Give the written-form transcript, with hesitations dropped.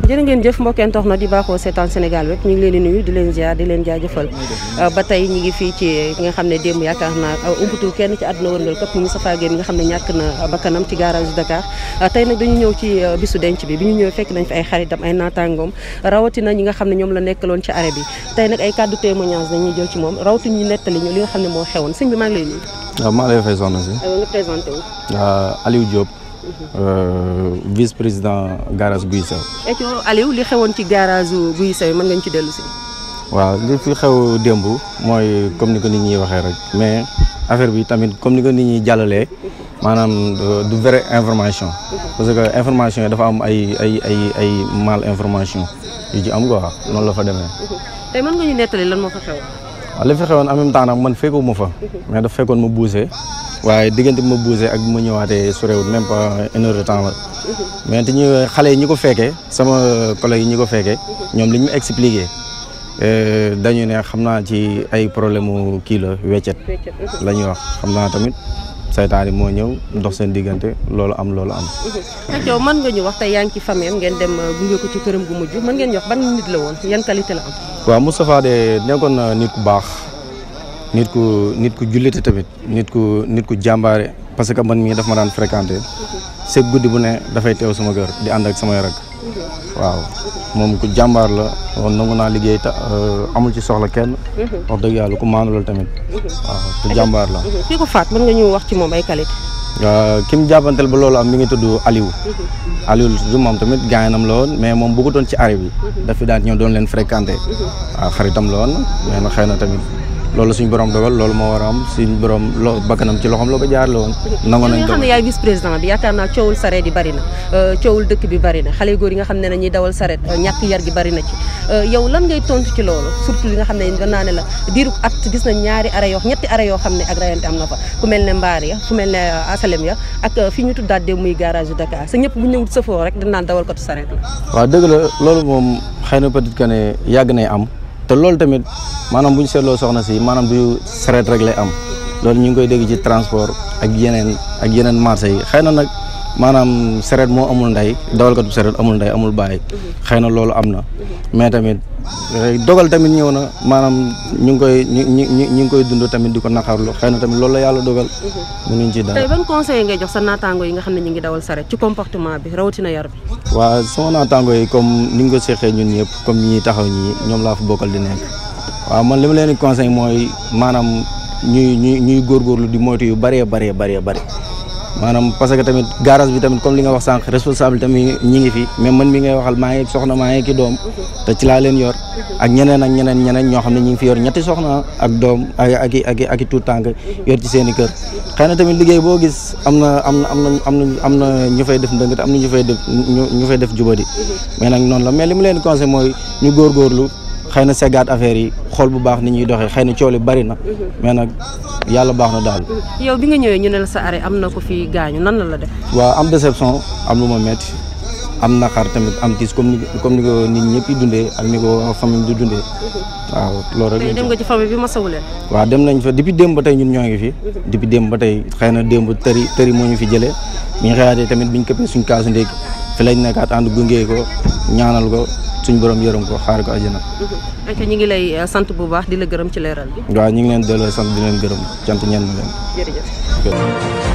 jërë ngeen jëf mbokkeen tox na di baaxoo seetaan Sénégal web ñu ngi leen di nuyu di leen ziar di leen jaajëfal ba tey ñi ngi fii ci nga xam ne démb yaakaar naa umputul kenn ci àdduna wërngal këpp ñu Moustapha Guèye mi nga xam ne ñàkk na bakkanam ci garage Dakar tey nag dañu ñëw ci bisu denc bi ñu ñëw fekk nañ fi ay xaritam ay naataangoom rawatina ñi nga xam ne ñoom la nekkaloon ci arrêt bi tey nag ay kàddu témoignage dañuy jël ci moom rawatu ñu nettali ñu li nga xam ne moo xewoon sëñ bi maa ngi lay nuyu. waaw maa lay fay soxna si. nga présenté wu. Aliou Diop. vice président garage Guy Sew. Aliou li xewoon ci garage Guy Sew mën nga ñu ci dellu si. waaw li fi xew démb mooy comme ni ko nit ñi waxee rek mais affaire bi tamit comme ni ko nit ñi jàllalee maanaam du vraie information. parce que information yi dafa am ay mal information yu ci am quoi noonu la fa demee. tey mën nga ñu nettali lan moo fa xew. waaw li fi xewoon en même temps nag man fekkuma fa. mais dafa fekkoon ma buuse. waaye diggante bi ma buuse ak bi ma ñëwaatee sorewul même pas une heure de temps la. mais te ñu xale yi ñi ko fekkee sama collègue yi ñi ko fekkee ñoom li ñu expliqué dañu ne xam naa ci ay problème mu kii la weccet la ñuy wax xam naa tamit saytaan yi moo ñëw ndox seen diggante loolu am. yow mën nga ñu wax tey yaa ngi ci famille ngeen dem gunge ko ci këram gu mujj mën ngeen ñu wax ban nit la woon yan qualité la am. waaw Moustapha de nekkoon na nit ku baax. nit ku jullite tamit nit ku jàmbaare parce que man mii daf ma daan fréquenté c'est guddi bu ne dafay teew sama kër di ànd ak samay rak waaw moom ku jàmbaar la woon nangu naa liggéey amul ci soxla kenn wax dëgg yàlla ku maanu loolu tamit waaw te jàmbaar la. kii ko faat mën nga ñu wax ci moom ay qualité. ki mu jàppanteel ba loolu am mi ngi tudd Aliou. Aliou du moom tamit gaañanam la woon mais moom bëggutoon ci arrêt bi daf fi daan ñëw doon leen fréquenté waaw xaritam la woon mais nag xëy na tamit. loolu suñu borom dogal loolu moo war a am suñu borom bakkanam ci loxoom la ko jaar la woon. nangu nañ nga xam ne yaay vice président bi yaakaar naa coowul sareet yi bari na coowul dëkk bi bari na xale yu góor yi nga xam ne ñuy dawal sareet ñàkk yar gi bari na ci yow lan ngay tontu ci loolu surtout li nga xam ne mën naa ne la diiru at gis nañ ñetti arrêt yoo xam ne ak rayante am na fa ku mel ne mbaar ya fu mel ne asalem ya ak fi ñu tuddaat de muy garage Dakar sa ñëpp bu ñëwut safoo rek dañ naan dawalkatu sareet la. waaw dëgg la loolu moom xëy na peut-être que ne yàgg nay am te loolu tamit maanaam bu ñu seetloo soxna si maanaam du sareet rek lay am loolu ñu ngi koy dégg ci transport ak yeneen marché yi xëy na nag maanaam sareet moo amul ndey dawalkatu sareet amul ndey amul bàyyi xëy na loolu am na mais tamit dogal tamit ñëw na maanaam ñu ngi koy dund tamit di ko naqarlu xëy na tamit loolu la yàlla dogal. mënuñ ci dara. tey ban conseil ngay jox sa naataango yi nga xam ne ñu ngi dawal sareet ci comportement bi rawatina yar bi. waaw sama naataango yi comme ni nga ko seqee ñun ñëpp comme ñi taxaw ñii ñoom laa fa bokkal di nekk waaw man li ma leen di conseil mooy maanaam ñuy góorgóorlu di moytu yu bëree maanaam parce que tamit garage bi tamit comme li nga wax sànq responsable tamit ñi ngi fi mais man mi ngay waxal maa ngi soxna maa ngi ki doom te ci laa leen yor ak ñeneen ñoo xam ne ñi ngi fi yor ñetti soxna ak doom ak i tuut tànk yor ci seen i kër xëy na tamit liggéey boo gis am na ñu fay def ndëng te am na ñu fay def jubadi mais nag noonu la mais li mu leen conseil mooy ñu góorgóorlu xëy na seggaat affaire yi xool bu baax ni ñuy doxee xëy na coow li bari na mais nag yàlla baax na daal. yow bi nga ñëwee ñu ne la sa arrêt am na ko fi gaañu nan la def. waaw am déception am lu ma metti am naqar tamit am tiis comme ni ko nit ñëpp yi dundee ak ni ko famille di dundee waaw loolu rek. tey dem nga ci famille bi masawu leen. waaw dem nañ fa depuis démb ba tey ñun ñoo ngi fi. depuis démb ba tey xëy na démb tëri moo ñu fi jëlee bi ñu xëyaatee tamit bi ñu këppee suñ kaasu ndéeg fi lañ nekkaat ànd gunge ko ñaanal ko suñ borom yërëm ko xaar ko àjjana. ñu ngi lay sant bu baax di la gërëm ci leeral bi. waaw ñu ngi leen delloo sant di leen gërëm cant ñenn leen. jërëjëf.